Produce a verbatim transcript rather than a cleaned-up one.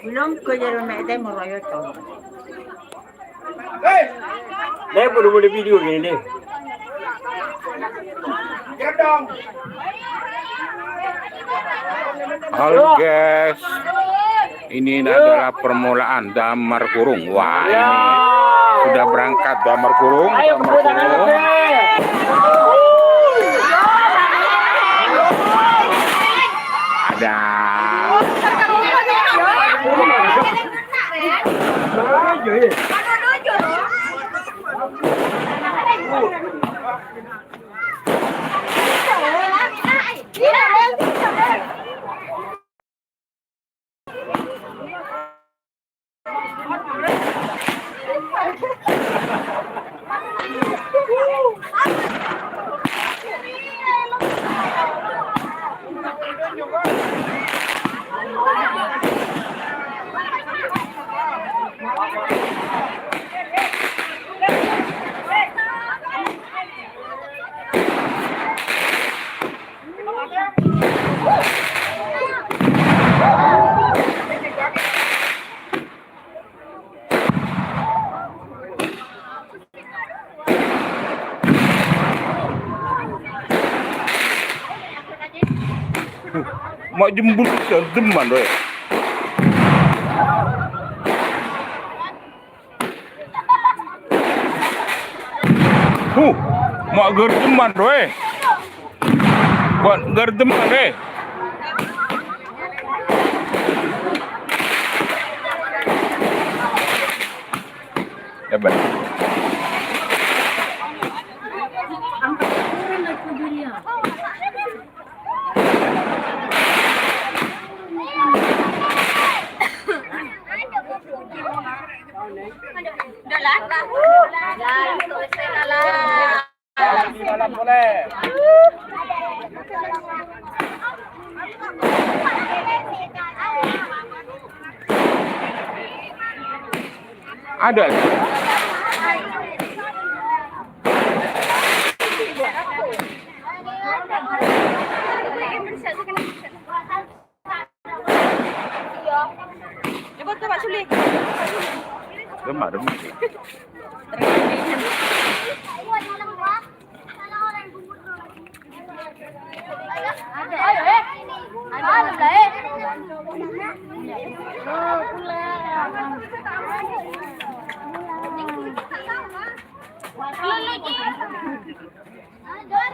Belum kejar me' temo royo to. Nih, boleh-boleh video gini nih. Halo, guys. Ini adalah permulaan Damar Kurung. Wah, ini sudah berangkat Damar Kurung. Damar Kurung. Ada. Ma' jembul sè deman, wè. Huh, ma' gardeman, wè. Buat gardeman, wè. Sabar. Ada. Coba, coba, sulit. Demak, demak.